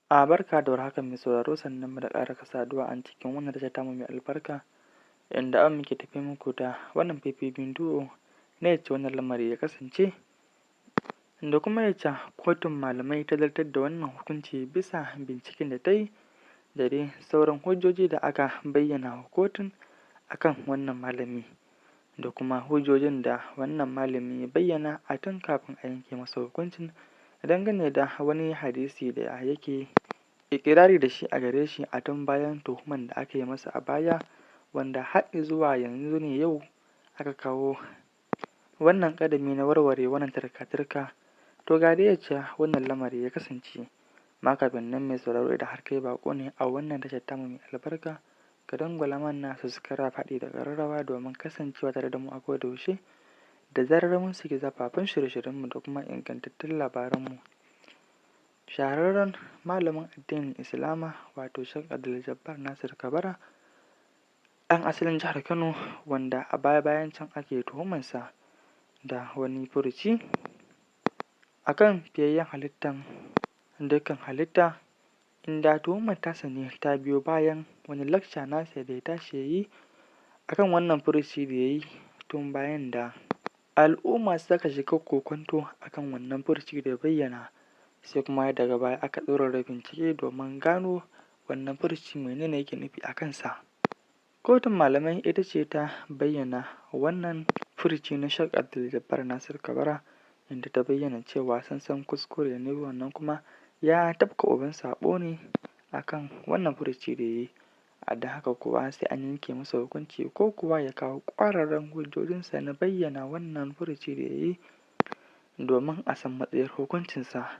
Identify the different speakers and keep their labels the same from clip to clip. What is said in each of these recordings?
Speaker 1: A barka da warhaka mai sauraro, sannan mu da ƙara saduwa a cikin wannan tasha tamu mai albarka, inda an muke tafe muku da wannan faifai bidiyo na yacce wannan lamari ya kasance, da kuma yacce kotun malamai ta zartar da wannan hukunci bisa binciken da ta yi da dai sauran hujjoji da aka bayyana wa kotun akan wannan malami, da kuma hujjojin da wannan malami ya bayyana a tun kafin a yanke masa hukuncin, dangane da wani hadisi da yake iƙirari da shi a gare shi a tun bayan tuhuman da aka yi masa a baya, wanda har izuwa yanzu ne yau aka kawo wannan ƙadami na warware wannan turka-turka. To, ga dai yacce wannan lamari ya kasance. Amma kafin nan, mai sauraro, idan har kai baƙo ne a wannan tashar tamu mai albarka, ka dangwala mana subscribe haɗi da ƙararrawa domin kasancewa tare da mu a koda yaushe da zarar mun saki zafafan shirye-shiryenmu da kuma ingantattun labaranmu. Shahararren malamin addinin Islama, wato Sheikh Abdul Jabbar Nasir Kabara, ɗan asalin jihar Kano, wanda a baya-bayan can ake tuhumarsa da wani furuci akan fiyayyen halittan dukkan halitta, inda tuhumar tasa ne ta biyo bayan wani lakca nasa da ya tashi ya yi akan wannan furuci da ya yi, tun bayan da al'umma suka shiga kokwanto akan wannan furuci da ya bayyana, sai kuma daga baya aka ɗaurara bincike domin gano wannan furuci mene ne yake nufi a kansa. Kotun malamai ita ce ta bayyana wannan furuci na Sheikh Abdul Jabbar Nasir Kabara, inda ta bayyana cewa sansan kuskure ne wannan, kuma ya tafka uban saɓo ne akan wannan furuci da ya yi, a da haka kuwa sai an yanke masa hukunci ko kuwa ya kawo ƙwararan hujjojinsa na bayyana wannan furuci da ya yi domin a san matsayar hukuncinsa.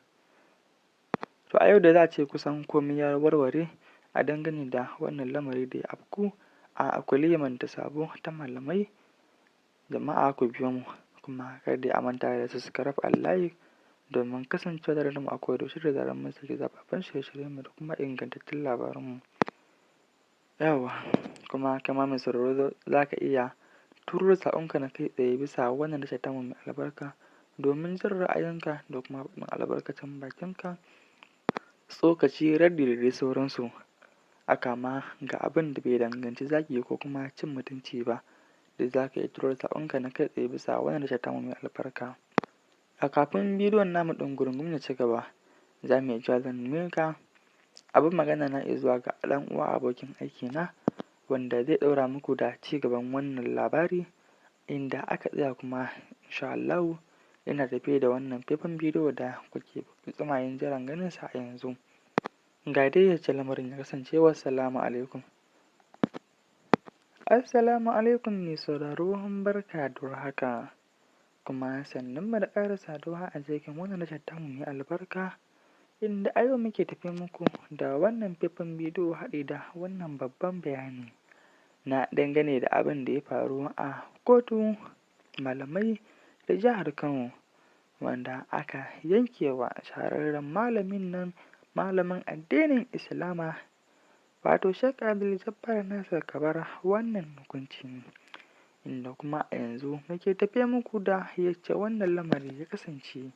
Speaker 1: To, a yau da za a ce kusan komai ya warware a dangane da wannan lamari da ya afku a kuliyaman ta sabo ta malamai. Jama'a, ku biyo mu, kuma kada dai a manta da subscribe and like domin kasancewa tare da mu a koda yaushe da zarar mun saki zafafan shirye-shiryenmu da kuma ingantattun labaranmu. Yawwa, kuma kai ma mai sauraro, za ka iya turo saƙonka na kai tsaye bisa wannan tashar tamu mai albarka domin jin ra'ayinka da kuma faɗin albarkacin bakinka, tsokaci, raddi da dai sauransu. Haka ma ga abin da bai danganci zagi ko kuma cin mutunci ba, duk za ka iya turo saƙonka na kai tsaye bisa wannan tashar tamu mai albarka. A kafin bidiyon namu ɗungurungum ya ci gaba, za mu iya cewa zan miƙa abin magana na zuwa ga ɗan uwa abokin aiki na, wanda zai ɗaura muku da ci gaban wannan labari inda aka tsaya, kuma insha Allahu yana tafe da wannan faifan bidiyo da kuke tsumayen jiran ganin sa a yanzu. Ga dai yacce lamarin ya kasance. Wassalamu alaikum. Assalamu alaikum mai sauraro, barka da warhaka, kuma sannun mu da ƙara saduwa a cikin wannan tashar tamu mai albarka, inda a yau muke tafe muku da wannan faifan bidiyo haɗi da wannan babban bayani na dangane da abin da ya faru a kotun malamai da jihar Kano, wanda aka yanke wa shahararren malamin nan, malamin addinin Islama, wato Sheikh Abdul Jabbar Nasir Kabara, wannan hukunci, inda kuma a yanzu muke tafe muku da yacce wannan lamari ya kasance.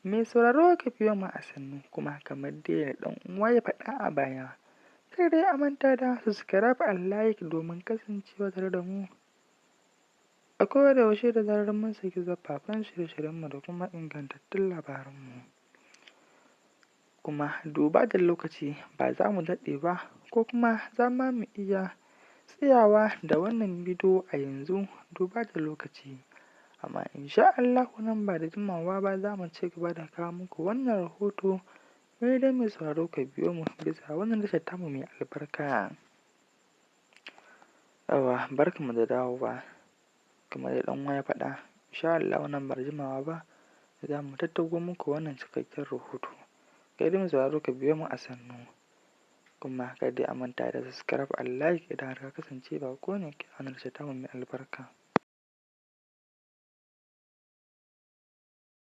Speaker 1: Mai sauraro, ka biyo mu a sannu, kuma kamar dai da ɗan uwa ya faɗa a baya, kar dai a manta da subscribe and like domin kasancewa tare da mu a koda yaushe da zarar mun saki zafafan shirye-shiryenmu da kuma ingantattun labaranmu. Kuma duba da lokaci, ba za mu daɗe ba, ko kuma za ma mu iya tsayawa da wannan bidiyo a yanzu duba da lokaci, amma insha Allahu nan ba da jimawa ba za mu ci gaba da kawo muku wannan rahoto. Kai dai mai sauraro, ka biyo mu bisa wannan tashar tamu mai albarka. Yawwa, barkanmu da dawowa. Kamar yadda ɗan uwa ya faɗa, insha Allahu nan ba da jimawa ba za mu tattago muku wannan cikakken rahoto. Kai dai mai sauraro, ka biyo mu a sannu, kuma kada dai a manta da subscribe and like idan har ka kasance baƙo ne a wannan tashar tamu mai albarka.